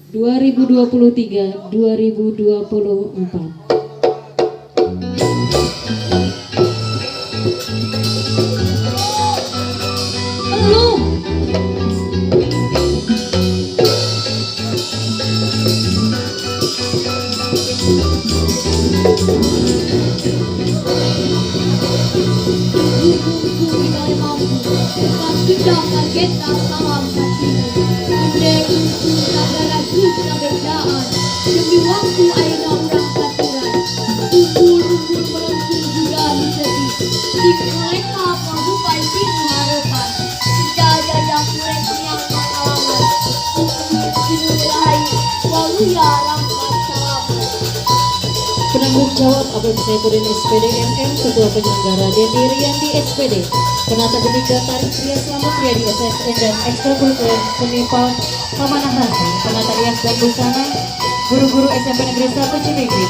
2023-2024. Belum. Bumi mampu, kita kageta salam kasih. Gede untung sagara geus demi waktu ayeuna urang katuran. Umbul-umbul melengkung jiga nu sedih. Sing mereka mangrupai tinu harapan. Senja jaya kureng yang pangalaman. Umbul tinu rahayu, waluya rahmat salaman. Penanggung jawab Abang Saifuddin SPD MM, Ketua Penyelenggara Dendi Riyandi SPD, Penata Ketiga Tarik Pria Slamet Riyadi SSN dan ekstrakurikuler seni Pamanah Rasa, Penata Rias dan Busana, guru-guru SMP Negeri 1 Cibingbin,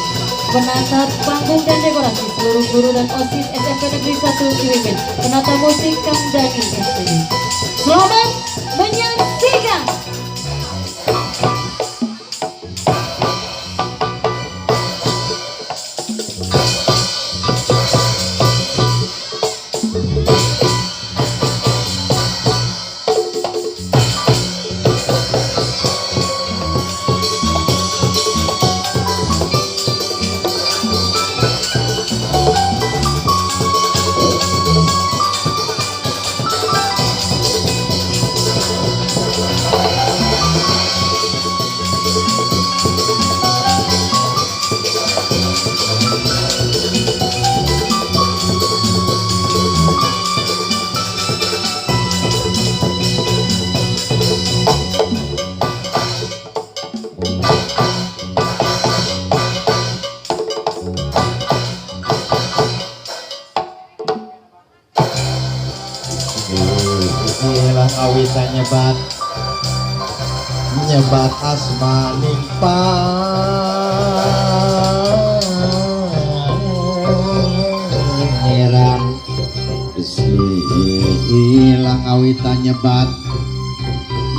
penata panggung dan dekorasi seluruh guru dan OSIS SMP Negeri 1 Cibingbin, penata musik Kang Dani SPD. Selamat menyaksikan. Ilang awitan nyebat nyebat asmaning pangeran. Ilang awitan nyebat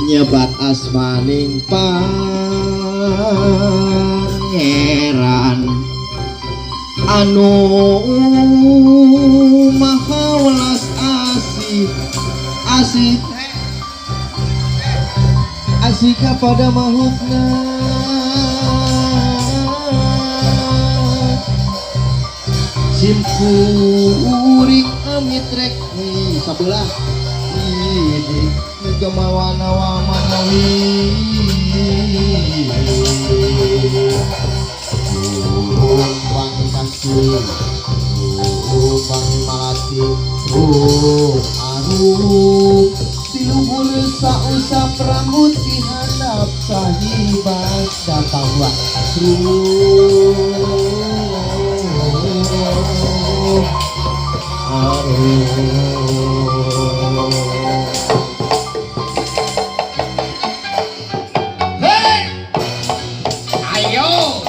nyebat asmaning pangeran anu maha welas asih, asih asih kepada makhlukna. Simkuring amit rek nih sabelah ini gemawana wa manawi wangi kasih, wangi malati, arum tiluhur sausap rambut di handap sahibas datang arum. Hei! Ayo!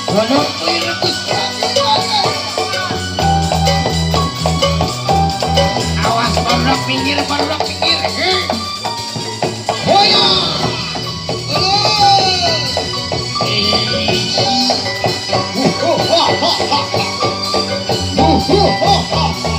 Gunung Kelir Gusti. Awas barudak pinggir, barudak pinggir. Hei! Hoya! Hu, ha, ha, ha, ha. Hu, hu, ha, ha, ha.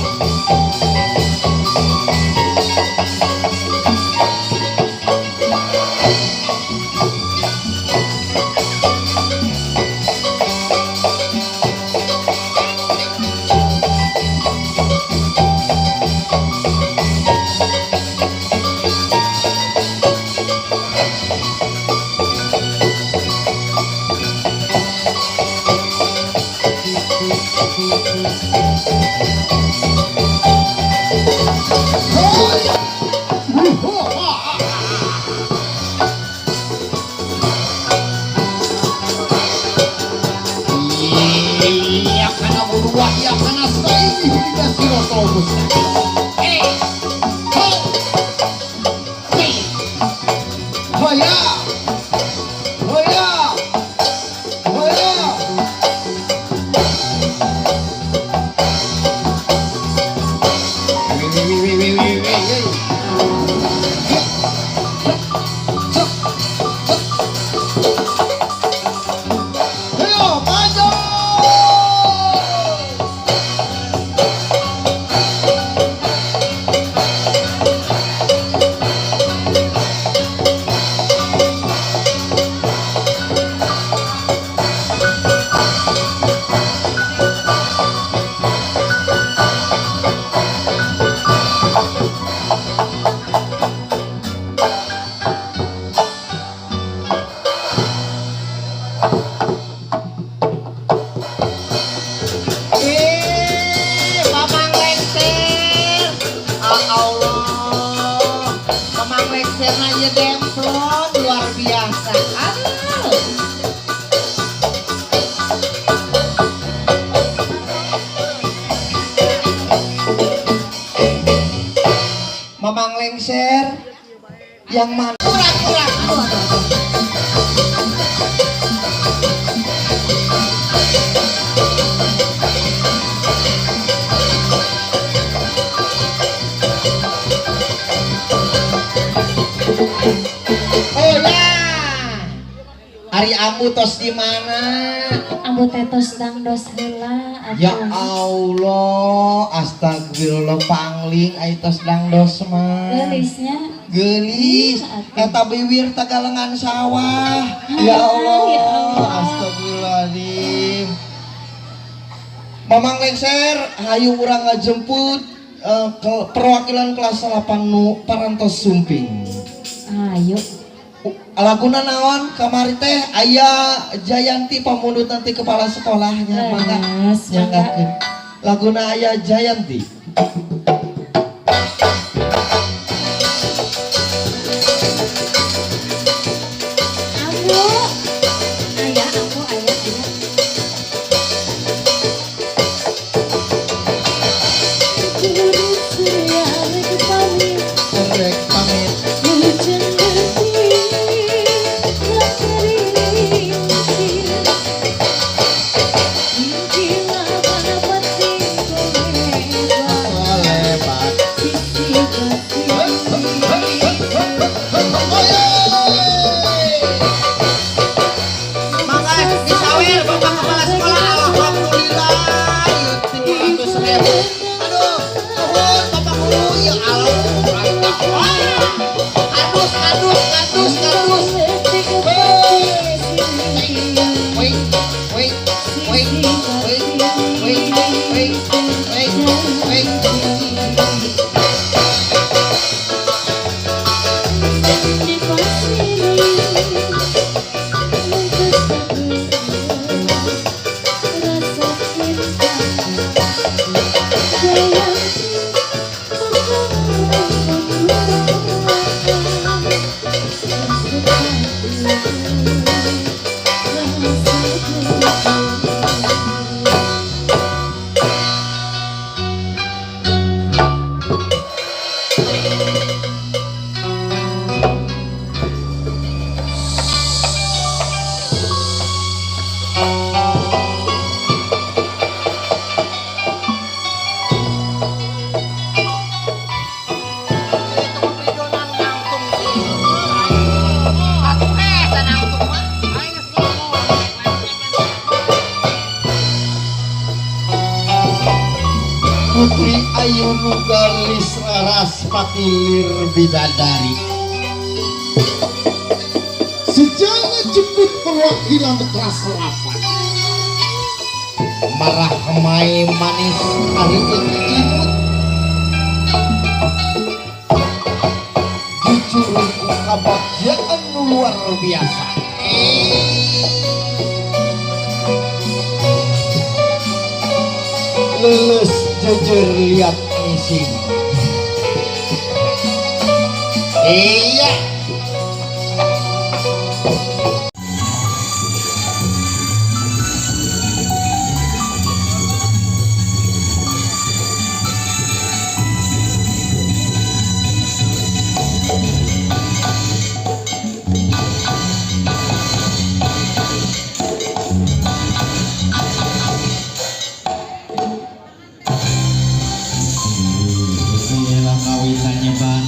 Hu, hu, ha, ha, ha. Iya kana berdua, iya kana saini hingga sirotol mustaqim. Hey, ho, hey, Hoya, hoya, hoya. Wi, wi, wi, wi, wi, wi, wi. Ieu demplon luar biasa. Aduh. Mamang lengser yang mana? Kurang kurang. Aduh aduh aduh. Oh ya. Ari Ambu tos di mana? Ambu teh tos dangdos heula atuh. Ya Allah, astagfirullah, pangling ai tos dangdos mah. Geulisnya. Geulis, Iya, atuh. Eta biwir tagalengan sawah. Ya Allah, Ya Allah. Astagfirullahaladzim. Mamang lengser, hayu urang ngajemput ke perwakilan kelas 8 nu parantos sumping. Ayo. Laguna naon kamari teh aya Jayanti pamundut nanti kepala sekolahnya, mangga. Leres, mangga. Nyanggakeun. Laguna aya Jayanti. Ambu. Aya, ambu, aya, aya. Rek pamit. Hujan leutik ngerincil. Lebat. Sisi kasih. Mangga disawer Bapak Kepala Sekolah, alhamdulillah ieu 300.000. Aduh, nuhun Bapak Guru, ya Allah. Kadus kadus kadus kadus. Wait, wait, wait, wait, wait, wait, wait, wait. Putri Ayu Nugalis Raspati Lir Bidadari. Sejana jemput perwakilan kelas 8. Marah mai manis areueut imut. Jujur ku kabagjaan nu luar biasa. Lulus jujur lihat misi. Iya. Iyalah kawitannya, Bang.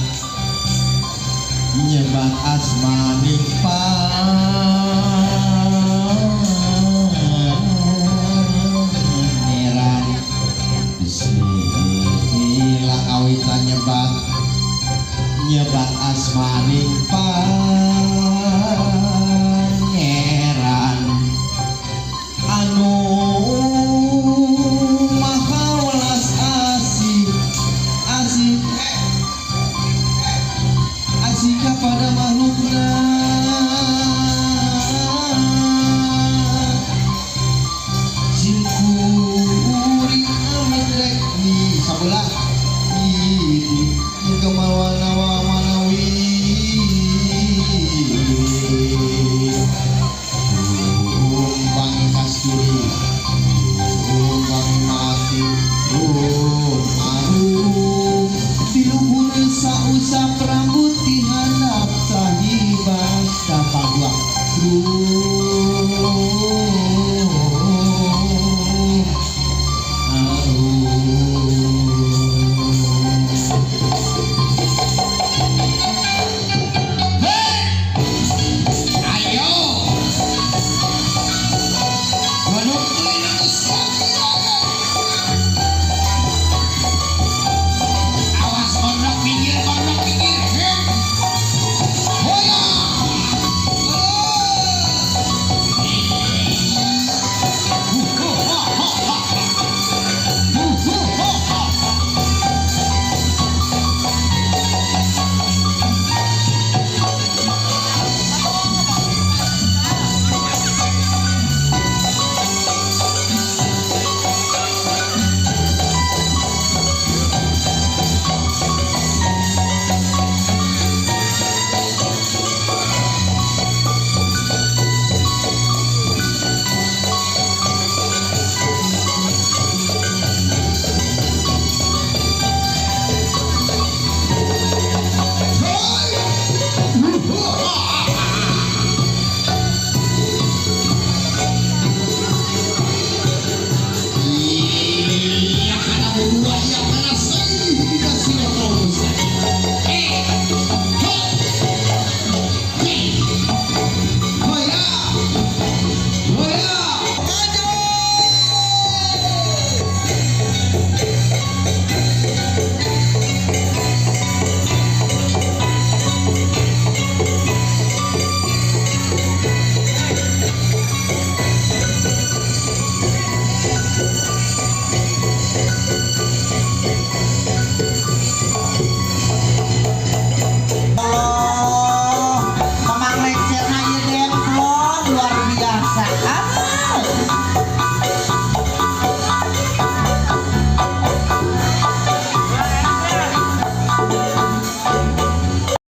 Aduh.